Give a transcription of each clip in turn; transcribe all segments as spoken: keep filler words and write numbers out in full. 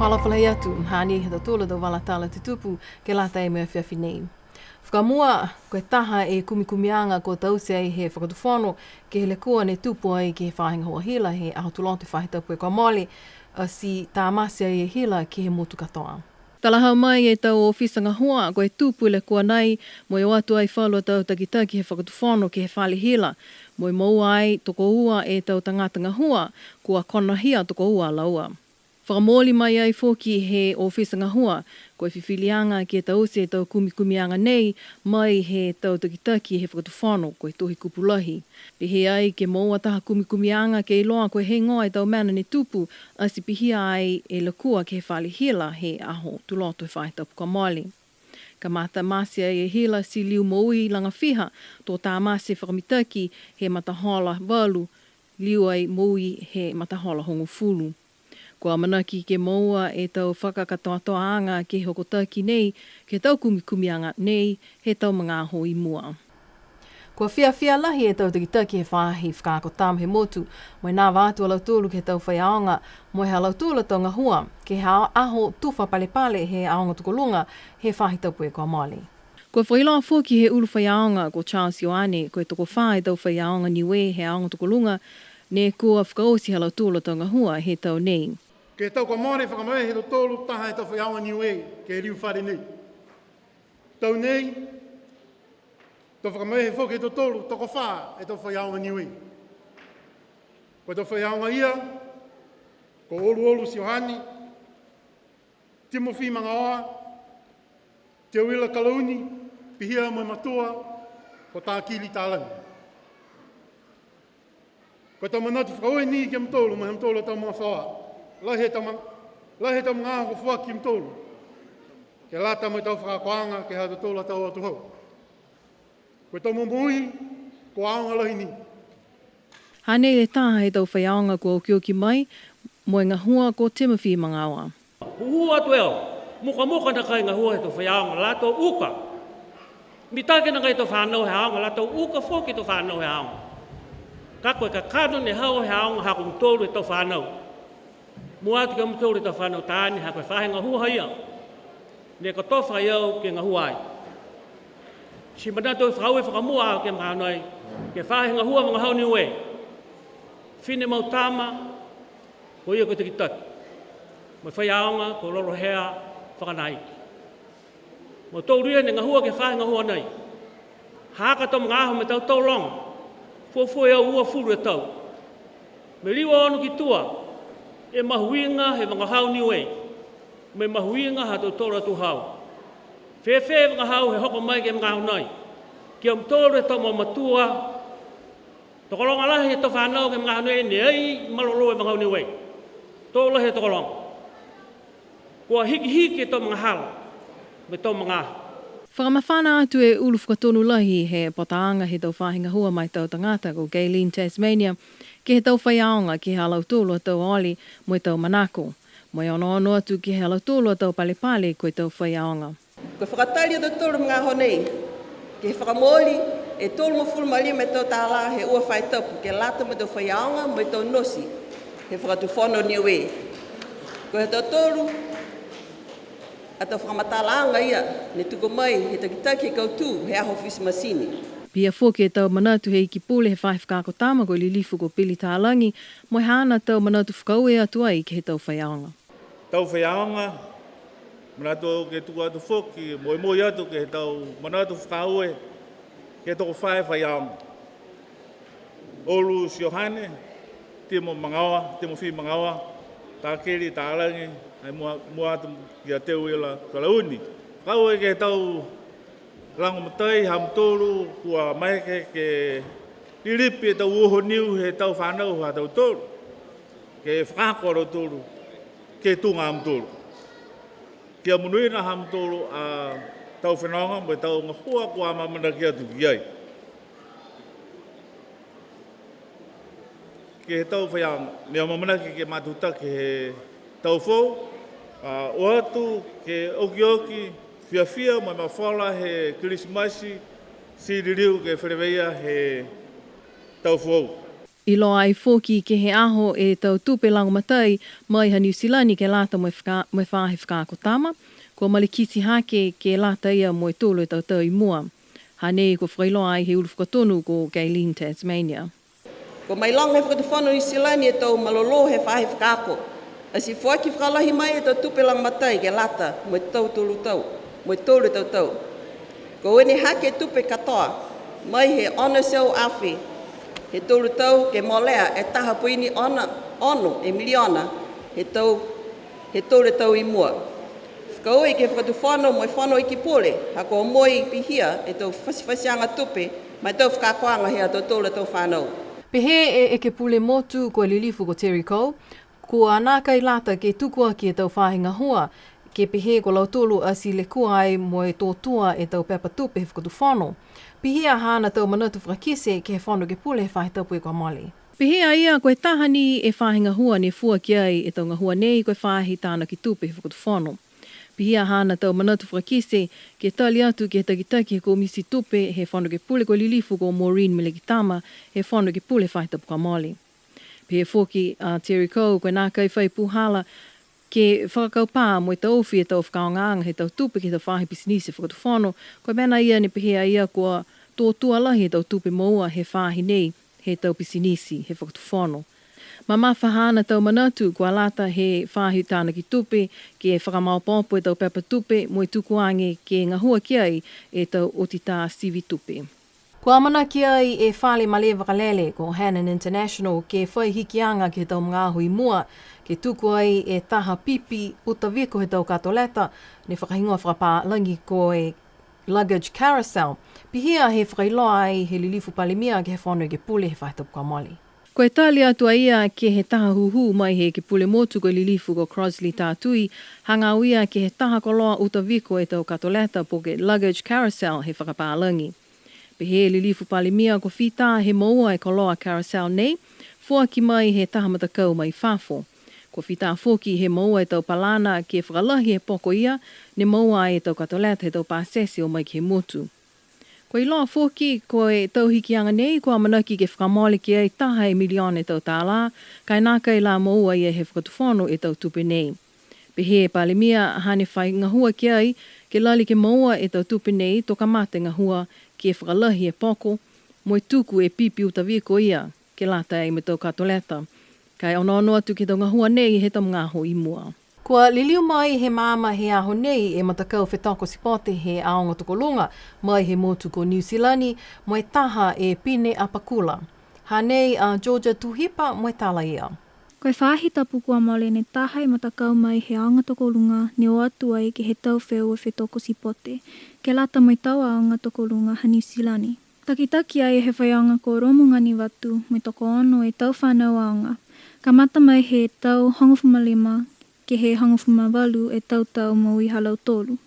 Fakaalofa lahi atu, hanei ha tautolu a tau vala tala tutupu ke lata mo e afiafi nei. Fakamua, ko e taha e kumikumiaga kua taute ai he Fakatufono ke he lekua ne tupu ai ke he faahi gahua hila he Aho Tuloto he faahi tapu kua mole, ati tamate ai e hila ke he motu katoa. Talahau mai e tau ofisa gahua, ko e tupu e lekua nei, mo e o atu ai falu a tau takitaki he Fakatufono ke he fale hila, mo e moua ai tokoua e tau tagata gahua, kua konahia tokoua a laua. Fakamooli mai ai foki he ofisa gahua, ko e fifiliaga ke taute e tau kumikumiaga nei mai he tau takitaki he Fakatufono, ko e Tohi Kupu Lahi. Pehē ai ke moua taha kumikumiaga ke iloa ko e heigoa e tau mena ne tupu, ati pihia ai e lekua ke he fale hila he Aho Tuloto he faahi tapu kua mole. Kamata tamate ai e hila ti liu moui laga fiha, to tamate fakamitaki he matahola valu, liu ai moui he matahola hogofulu. Kua amanaki ke moua e tau fakakatoatoaaga ke he hokotaki nei, ke he tau kumikumiaga nei, he tau magaaho i mua. Kua fiafia lahi e tau takitaki he faahi fakaako tama he motu, mo e nava atu a lautolu ke he tau faiaoga, mo e ha lautolu a tau gahua, ke he aho tufa palepale he aoga tokoluga, he faahi tapu kua mole. Kua fakailoa foki he ulu faiaoga ko Charles Ioane, ko e tokofā e tau faiaoga Niue he aoga tokoluga, ne kua fakaoti ha lautolu a tau gahua he tau nei. Ke he tau kua mole fakamai he tautolu taha he tau faiaoga Niue, ke he liu fale nei. Tau nei, to fakamai he foki he tautolu, tokofā e tau faiaoga Niue. Ko e tau faiaoga ia, ko Oluolu Siohane, Timofi Magaoa, Teuila Kalauni, pihia mo e matua, ko Takili Talagi. Ko e tau manatu fakaaue ni ke he mutolu, mo e ha mutolu a tau magafaoa. Lahi e tau ma-, lahi e tau magaaho kua foaki ke he mutolu. Ke lata mo e tau fakaakoaga, ke he ha tautolu a tau atuhau. Ko e tau momoui, ko e aoga lahi ni. Hanei e taha he tau faiaoga kua okioki mai, mo e gahua ko Timothy Magaoa. Hūhū atu e au, mukamuka nākai gahua he tau faiaoga, latou uka. Mitaki nākai tau fānau he aoga, latou uka foki tau fānau he aoga. Ka ko e kakano ne hau he aoga ha ko mutolu e tau fānau. Mua atu ki a mutolu e tau fānau taane, ha ko e faahi gahua haia ne kotofa e au ke gahua ai. Ti manatu fakaaue fakamua au ke he magaaho nei, ke he faahi gahua vagahau Niue. Fine mau tama, ko ia ko e takitaki. Mo e faiaoga, ko Lolohea Fakanaiki. Mo e tolu ia ne gahua ke he faahi gahua nei. Ha ko e tau magaaho mo e tau tau loga. Fuafua e au uafulu e tau. Mo e liu a ono ki tua, e mahuiga he vagahau Niue. Mo e mahuiga ha tautolu a atuhau. Fēfē e vagahau he hoko mai ke he magaaho nei. Ki a mutolu e tau mamatua, tokologa lahi he tau fānau ke he magaaho nei, ne ai malolō e vagahau Niue. To lahi e tokologa. Kua hikihiki e tau magahala, mo e tau magaaho. Fakamafana atu e ulu fakatonu lahi he pataaga he tau faahi gahua ma e tau tagata ko Gaylene Tasmania, ke he tau faiaoga, ke he ha lautolu a tau ole, mo e tau manako. Mo e onoono atu ke he ha lautolu a tau palepale, ko e tau faiaoga. Ko e fakatali ha tautolu magaaho nei, ke he fakamooli e tolugofulu ma lima e tau tālā he ua faahi tapu, ke lata mo e tau faiaoga, mo e tau nosi, he Fakatufono Niue. Ko e ha tautolu a tau fakamatalaaga ia, ne tuku mai he takitaki he kautū, he aho ofisa masini. Pihia foki e tau manatu he Iki Pule he faahi fakaako tama ko e Lilifu ko Pili Talagi, mo e haana tau manatu fakaaue atu ai ke he tau faiaoga. Tau faiaoga, manatu ke tuku atu foki, moimoi atu ke he tau manatu fakaaue, ke he tokofā e faiaoga. Olu Siohane, Timo Magaoa, Timofi Magaoa, Takeli Talagi, ai mua, mua atu ki a Teuila Kalauni. Fakaaue ke he tau lagomatai ha mutolu kua maeke ke lilipi e tau uho niu he tau fānau ha tautolu. Ke fakaako a lautolu, ke tuga a mutolu. Kia monuina ha mutolu a tau fenoga mo e tau gahua kua amaamanaki atu ki ai. Ke he tau faiaoga, ne amaamanaki ke matutaki he tau foou, a, o atu ke okioki, fiafia mo e mafola he Kilisimasi, ti liliu ke feleveia he tau foou. Iloa ai foki ke he aho e tau tupe lagomatai mai ha Niu Silani ke lata mo e faka-, mo e faahi fakaako tama, kua malikiti hake ke lata ia mo e tolu e tau tau i mua. Hanei kua fakailoa ai he ulu fakatonu ko Gaylene Tasmania. Kua mailoga he Fakatufono Niu Silani e tau malolō he faahi fakaako. Ati foaki fakalahi mai e tau tupe lagomatai ke lata mo e tau tolu tau, mo e tolu e tau tau. Kua ene hake e tupe katoa, mai he ono e teau afe he tolu tau ke molea e taha poini ono, ono e miliona he tau, he tolu e tau i mua. Fakaaue ke he Fakatufono mo e Fono Ekepule, ha kua omoi pihia e tau fatifatiaga tupe ma e tau fakaakoaga he ha tautolu a tau fanau. Pehē e Ekepule Motu ko e Lilifu ko Terry Coe, kua nākai lata ke tuku aki e tau faahi gahua, ke pehē ko lautolu ati lekua ai mo e tō tua e tau pepa tupe he Fakatufono. Pihia haana tau manatu fakakite ke he Fono Ekepule he faahi tapu kua mole. Pehē a ia ko e taha ni e faahi gahua ne fua ki ai e tau gahua nei ko e faahi tānaki tupe he Fakatufono. Pihia haana tau manatu fakakite ke tali atu ke he takitaki he Komiti Tupe he Fono Ekepule ko e Lilifu ko Maureen Melekitama he Fono Ekepule he faahi tapu kua mole. Pehē foki a Terry Coe ko e nākai fai pūhala ke fakakaupā mo e taofi e tau fakaaogaaga he tau tupe ke he tau faahi pisinisi he Fakatufono, ko e mena ia ne pehē a ia kua tō tua lahi e tau tupe moua he faahi nei he tau pisinisi he Fakatufono. Mamafa haana tau manatu kua lata he faahi tānaki tupe ke fakamaopoopo e tau pepa tupe mo e tuku age ke gahua ki ai e tau otitā sivi tupe. Kua amanaki ai e fale malē vakalele ko Hannan International ke fai hikiaga ke he tau magaaho i mua, ke tuku ai e taha pipi uta viko he tau katoleta, ne fakahigoa fakapālagi ko e luggage carousel. Pihia he fakailoa ai he Lilifu Palemia ke he Fono Ekepule he faahi tapu kua mole. Ko e tali atu a ia ke he taha hūhū mai he Ekepule Motu ko e Lilifu ko Crossley Tatui, hagaao ia ke he taha koloa uta viko e tau katoleta po ke luggage carousel he fakapālagi. Pehē e Lilifu Palemia kua fita he moua e koloa carousel nei, foaki mai he taha matakau mai fafo. Kua fita foki he moua e tau palana ke fakalahi e poko ia, ne moua ai e tau katoleta he tau pasese o mai ke he motu. Kua iloa foki ko e tau hikiaga nei kua amanaki ke fakamole ki ai taha e miliona e tau tālā, ka e nākai la moua ia he Fakatufono e tau tupe nei. Pehē e Palemia hane fai gahua ki ai, ke lali ke moua e tau tupe nei, to kamata e gahua ke fakalahi e poko, mo e tuku e pipi uta viko ia, ke lata ai mo e tau katoleta. Ka e onoono atu ke he tau gahua nei he tau magaaho i mua. Kua liliu mai he maama he aho nei e matakau fetoko sipote he aoga tokoluga, mai he motu ko Niu Silani, mo e taha e pine apakula. Hanei a Georgia Tuhipa mo e tala ia. Ko e faahi tapu kua mole ne taha e matakau mai he aoga tokoluga ne o atu ai ke he tau feua fetoko sipote, ke lata mo e tau aoga tokoluga ha Niu Silani. Takitaki ai he faiaoga ko Romu Ganivatu mo e tokoono e tau fanau aoga, kamata mai he tau hogofulu ma lima ke he hogofulu ma valu e tau tau moui ha lautolu.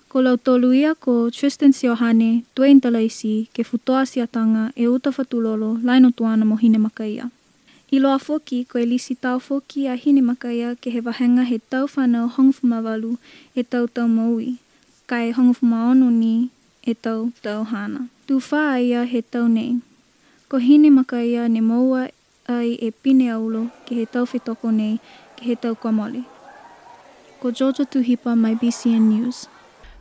Ko lautolu ia ko Tristan Siohane, Dwayne Delacy, Kefutoa Siataga, Euta Fatulolo, Lionel Tuana mo Hine Makaia. Iloa foki, ko e lisi tau foki a Hine Makaia ke he vahega he tau fanau hogofulu ma valu e tau tau moui, ka e hogofulu ma ono ni e tau tau haana. Tū fā a ia he tau nei. Ko Hine Makaia ne moua ai e pine aulo ke he tau fetoko nei, ke he tau kua mole. Ko Georgia Tuhipa mai B C N News.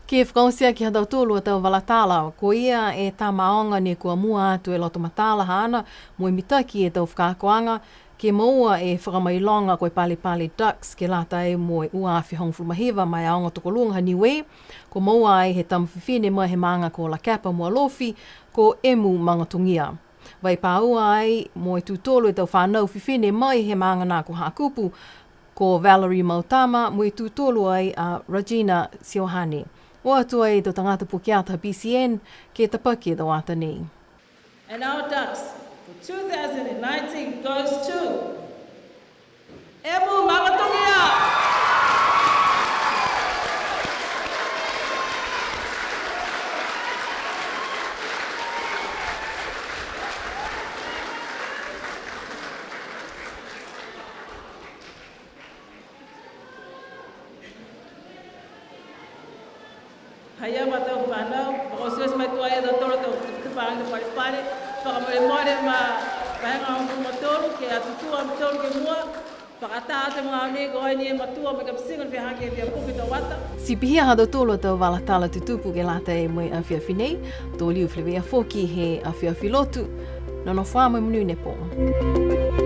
Ke fakaoti aki ha tautolu a tau vala tala, ko ia e tama aoga ne kua mua atu e loto matala haana mo e mitaki e tau fakaakoaga, ke moua e fakamailoga ko e palepale Dux ke lata ai mo e ua afe hogofulu ma hiva ma e aoga tokoluga ha Niue, kua moua ai he tama fifine mai he maaga ko Lakepa mo Alofi, ko Emu Magatogia. Vai pāua ai mo e tū tolu e tau fanau fifine mai he maaga nā ko Hakupu, ko Valerie Mautama, mo e tū tolu ai a Regina Siohane. O atu ai e tau tagata pukeata B C N ke tapaki e tau ata nei. And our Dux for two thousand and nineteen goes to Emu Magatogia. Haia ma tau fanau, fakaotioti mai tuai e tautolu tau tufatufa palepale, fakamolemole ma vahega hogofulu ma tolu, ke atuatua a mautolu ke mua, fakaatā atu e magaaho nei, ko e ha ni e matua mo e kapitiga ne fia ha ke fia puke tau ata. Ti pihia ha tautolu a tau vala tala tutupu ke lata mo e afiafi nei, to liu feleveia foki he afiafi lotu. Nonofo ā mo e monuina e pō.